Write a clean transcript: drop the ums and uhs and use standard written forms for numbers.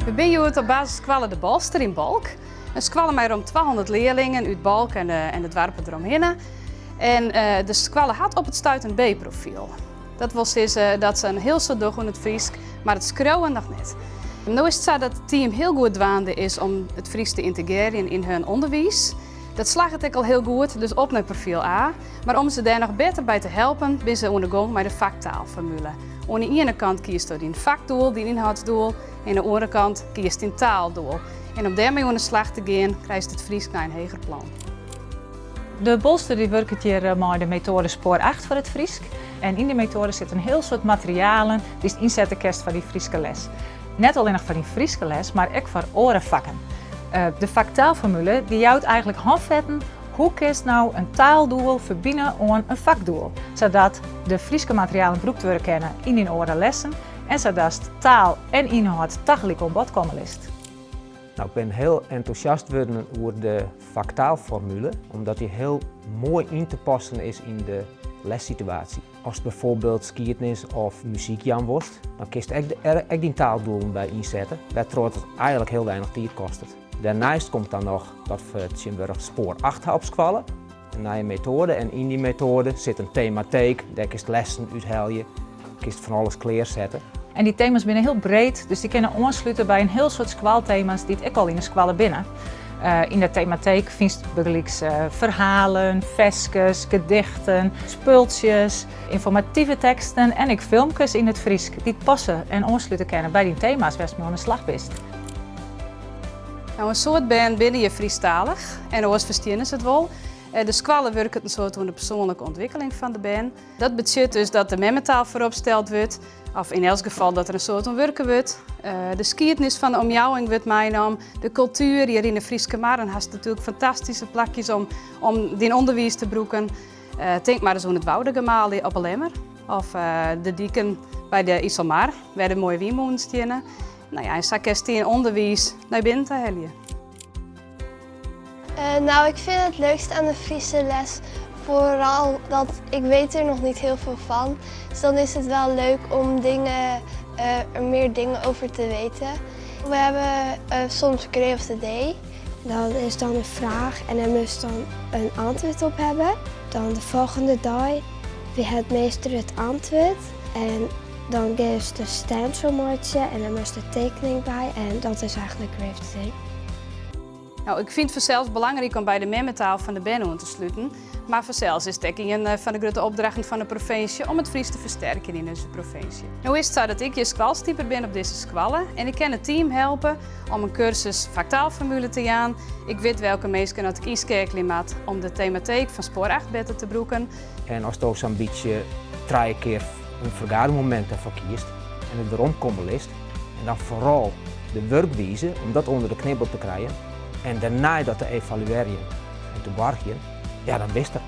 We binne hjoed op basisskoalle De Bolster yn Balk. In skoalle mei rom 200 learlingen út Balk en de, en de doarpen deromhinne. En de skoalle hat op it stuit in B-profyl. Dat wol sizze dat se in hiel soad dogge oan it Frysk, mar it skriuwen noch net. No is it sa dat it team hiel goed dwaande is om it Frysk te yntegrearjen yn hun ûnderwiis. Dat slagget ek al hiel goed, dus op nei profyl A. Mar om se dêr noch better by te helpen, binne se oan de gong mei de faktaalformule. Oan de iene kant kiest dyn fakdoel, dyn ynhâldsdoel, en oan de oare kant kiest dyn taaldoel. En om dêrmei oan de slach te gean, krijst it Frysk nei in heger plan. De Bolster dy wurket hjir mei de metoade Spoar 8 foar it Frysk. En yn dy metoade sit in hiel soad materialen dy'tst ynsette kinst foar dyn Fryske les. Net allinnich foar dyn Fryske les, mar ek foar oare fakken. De faktaalformule dy jout eigentlik hanfetten hoe kinst no in taaldoel ferbine oan in fakdoel, sadat de Fryske materialen brûkt wurde kinne yn dyn oare lessen en sadatst taal en ynhâld tagelyk oan bod komme litst. Nou, ik bin hiel entûsjast wurden oer de faktaalformule, omdat dy hiel moai yn te passen is yn de lessituaasje. Ast byfoarbyld skiednis of muzyk jaan wolst, dan kinst ek, ek dyn taaldoelen by ynsette, wêrtroch't it eigentlik hiel weinich tiid kostet. Dêrneist komt dan noch dat we tsjintwurdich Spoar 8 ha op skoalle, in nije metoade. En yn dy metoade sit in temateek, dêr kinst lessen úthelje, kinst fan alles klearsette. En dy tema's binne hiel breed, dus dy kinne oanslute by in hiel soad skoaltema's dy't ek al yn de skoalle binne. Yn de temateek fynst bygelyks ferhalen, ferskes, gedichten, spultsjes, ynformative teksten en ek filmkes yn it Frysk dy't passe en oanslute kinne by dyn tema's wêr'tst mei oan de slach bist. Nou, in soad bern binne hjir Frysktalich en oars fersteane se it wol. De skoalle wurket in soad oan de persoanlike ûntwikkeling fan de bern. Dat betsjut dus dat de memmetaal foarop steld wurdt, of yn elts gefal dat der in soad oan wurke wurdt. De skiednis fan de omjouwing wurdt meinaam, de kultuer. Hjir yn de Fryske Marren hast natuerlik fantastyske plakjes om, om dyn ûnderwiis te brûken. Tink mar ris oan it Woudagemaal op 'e Lemmer of de diken by de Iselmar, wêr de moaie wynmûnen steane. Nou ja, en sa kinst dyn ûnderwiis nei binnen ta helje. Nou, ik vind het leukste aan de Friese les vooral dat ik weet er nog niet heel veel van. Dus dan is het wel leuk om dingen, er meer dingen over te weten. We hebben soms Grey of the Day. Dat is dan in fraach en dêr moatst dan in antwurd op hawwe. Dan de folgjende dei hat meester it antwurd en dan giest de stencil meitsje en dan moatst de tekening by en dat is eigentlik Grey of the Day. Nou, ik fyn it fansels belangryk om by de memmetaal fan de bern oan te sluten. Mar fansels is it ek ien fan de grutte opdrachten fan de provinsje om it Frysk te fersterkjen yn ús provinsje. No is it sa dat ik hjir skoalstiper bin op dizze skoalle en ik kin it team helpe om in kursus faktaalformule te jaan. Ik wit welke minsken dat ik ynskeakelje moat om de temateek fan Spoar 8 better te brûken. En asto sa'n bytsje trije kear in fergadermomint derfoar kiest en it weromkomme litst, en dan foaral de wurkwize om dat ûnder de knibbel te krijen en dêrnei dat te evaluearjen en te boargjen, ja dan bist der.